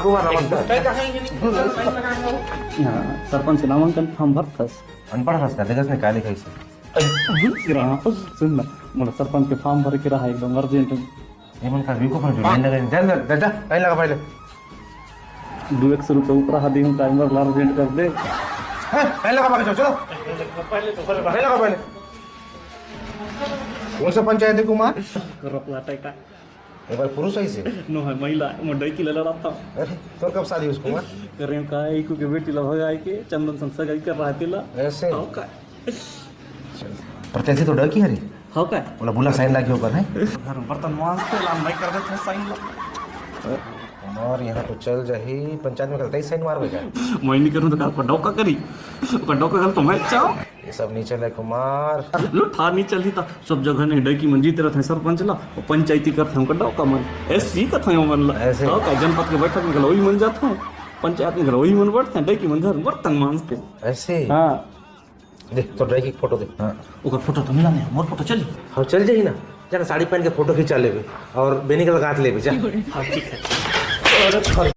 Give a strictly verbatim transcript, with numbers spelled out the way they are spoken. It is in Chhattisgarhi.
कुमार नामांकन। हाँ, सरपंच नामांकन फॉर्म भरथस। अनपढ़ हस का, देखस नहीं का लिखाइस हे। सुन ना, मोला सरपंच के फॉर्म भरे के रहा, एकदम अर्जेंट। ये मन का वीको पर जो लाइन लगा, जा, जा, जा, जा, लाइन लगा पहले। दू एक सौ रुपये ऊपर हा दी हूँ, टाइमर ला अर्जेंट कर दे। हैं, लाइन लगा पहले, चलो, चलो। पहले तो, पहले लाइन लगा पहले। कौन सा पंचायत है कुमार? रपला टाइटा। एक बार पुरुष है इसे? नो है, महिला, मोर डौकी ला लड़ाता। अरे, तोर कब शादी हुई कुमार? करे का, एको के बेटी ला भगाए के, चंदन संग सगाई कर रहा तेला। ऐसे? हाँ का? प्रत्याशी तो डौकी हरे। हाँ का? बोला, बुला, साइन लाके ऊपर है। घर में बर्तन मांजते ला, मैं कर देते हैं साइन ला। कुमार, यहाँ तो चल जाही, पंचायत में गलत ही साइन मार बेटा। मैं नहीं करूँ तो का, का डौका करी? का डौका गल तो मैं चाहो। ये सब नहीं चले कुमार। लो, थार नहीं चलही ता, सब जगह नहीं डौकी मन जीत रहते हैं सरपंच ला, और पंचायती करते हैं उनका डौका मन। ऐसी कथा है मन ला। ऐसे? हाँ का, जनपद के बैठक में गल वही मन जाते हैं, पंचायत में गल वही मन बैठते हैं, डौकी मन घर में बर्तन मांजते हैं। ऐसे? हाँ। देख, तो डौकी की फोटो देख। हाँ। ओकर फोटो तो मिला नहीं, मोर फोटो चली? हाँ, चल जाही ना। जा ना, साड़ी पहन के फोटो खिंचा लेबे और बेनी के लगा लेबे, जा। हाँ, ठीक है।